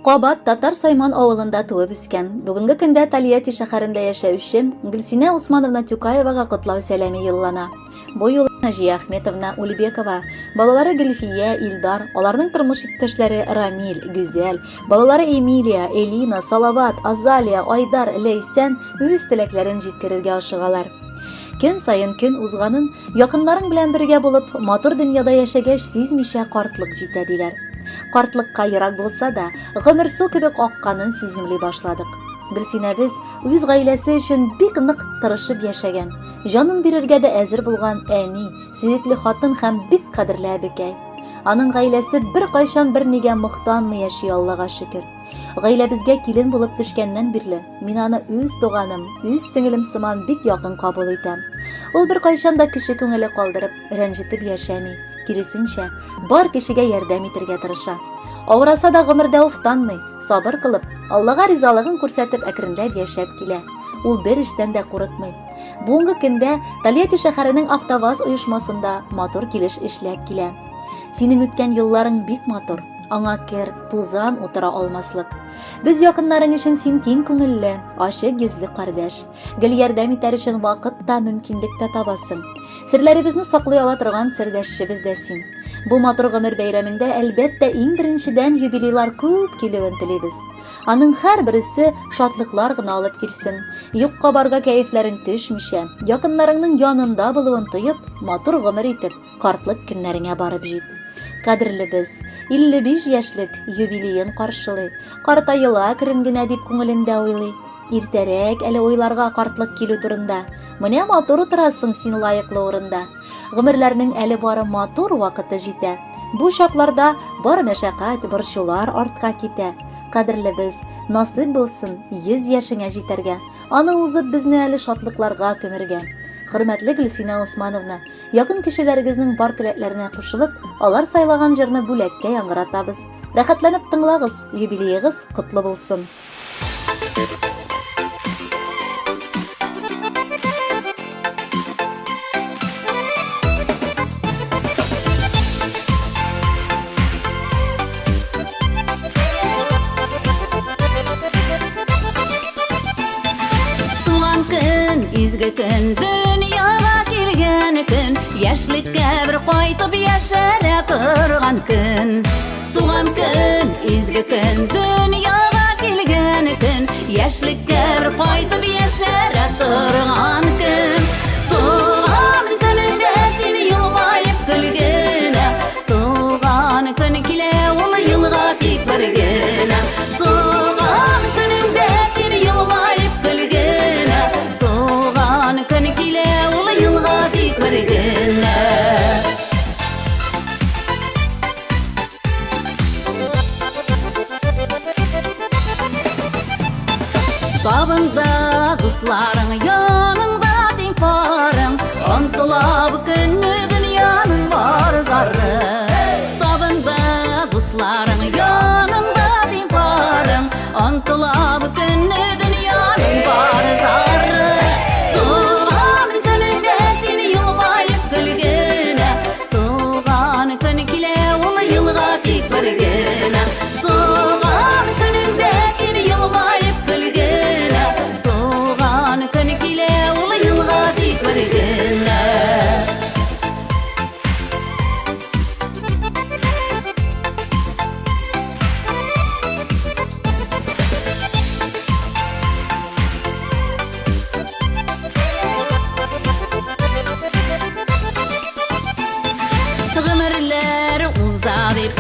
Кабат Татар Сайман авылында туып үскән, бүгенге көндә Тольятти шәһәрендә яшәүче Гөлсинә Усмановна Тюкаевага котлау сәламе юллана. Бу юлы Наҗия Ахметовна Ульбекова, балалары Гөлфия, Илдар, аларның тормыш иптәшләре Рамил, Гүзәл, балалары Эмилия, Элина, Салават, Азалия, Айдар, Ләйсән үз теләкләрен җиткерергә ашыгалар. Көн саен көн узганын, якыннарың белән бергә булып, матур дөньяда яшәгәч, сизмичә картлык җитә, диләр. Картлыкка ерак булса да, гомер су кебек акканын сиземли башладык. Гөлсинәбез үз гаиләсе өчен бик нык тырышып яшәгән, җанын бирергә дә әзер булган әни, сөекле хатын һәм бик кадерле әбекәй. Аның гаиләсе беркайчан бернигә мохтанмый яши, Аллага шөкер. Гаиләбезгә килен булып төшкәннән бирле, мин аны үз туганым, үз сеңелем сыман бик якын кабул итәм. Ул беркайчан да кеше күңеле калдырып, рәнҗетеп яшәми. Киресенчә, бар кешегә ярдәм итергә тырыша. Авыраса да гомердә уфтанмый, сабыр кылып, Аллага ризалыгын күрсәтеп әкренләп яшәп килә. Ул бер эштән дә курыкмый. Бүгенге көндә Тольятти шәһәренең АвтоВАЗ оешмасында матур килеш эшләп килә. Синең үткән елларың бик матур, аңа кер, тузан утыра алмаслык. Без якыннарың өчен син киң күңелле, ачык йөзле кардәш. Гел ярдәм итәр өчен вакыт та, мөмкинлек тә табасың. Серләребезне саклый ала торган сердәшчебез дә син. Бу матур гомер бәйрәмеңдә, әлбәттә, иң беренчедән юбилейлар күп килүен телибез. Аның һәрбересе шатлыклар гына алып килсен. Юкка-барга кәефләрең төшмичә, якыннарыңның янында булуын тоеп, матур гомер итеп, картлык көннәреңә барып җит. Кадерлебез, 55 яшьлек юбилеен каршылый, картаела әкрен генә дип күңелендә уйлый. Иртәрәк әле уйларга картлык килү турында. Менә матур утырасың син лаеклы урында. Гомерләрнең әле бары матур вакыты җитә. Бу чакларда бар мәшәкать, борчулар артка китә. Кадерлебез, насыйп булсын 100 яшеңә җитәргә, аны узып безне әле шатлыкларга күмергә. Хөрмәтле Гөлсинә Усмановна, якын кешеләрегезнең бар теләкләренә кушылып, алар сайлаган җырны бүләккә яңгыратабыз. Рәхәтләнеп тыңлагыз, юбилеегыз котлы булсын! Туган көн, изге көн, дөньяга килгән көн, яшьлеккә бер кайтып яшәрә торган көн. Туган көн, изге көн, дөньяга килгән көн, яшьлеккә бер кайтып яшәрә торган көн. Туган көнеңдә син елмаеп көлгенә, туган көн килә ул елга тик бер генә. Туган көнеңдә син елмаеп көлгенә, туган көн килә ул елга тик бер генә. Табында дусларың, яныңда тиң парың, Онтыла бу көнне дөньяның бар зары. Табында дусларың, яныңда тиң парың, Онтыла бу көнне дөньяның бар зары. Туган көнеңдә син елмаеп көлгенә, Туган көн килә ул елга тик бер генә. Туган көнеңдә син елмаеп көлгенә. Туган көн килә ул елга тик бер генә. Гомерләр уза дип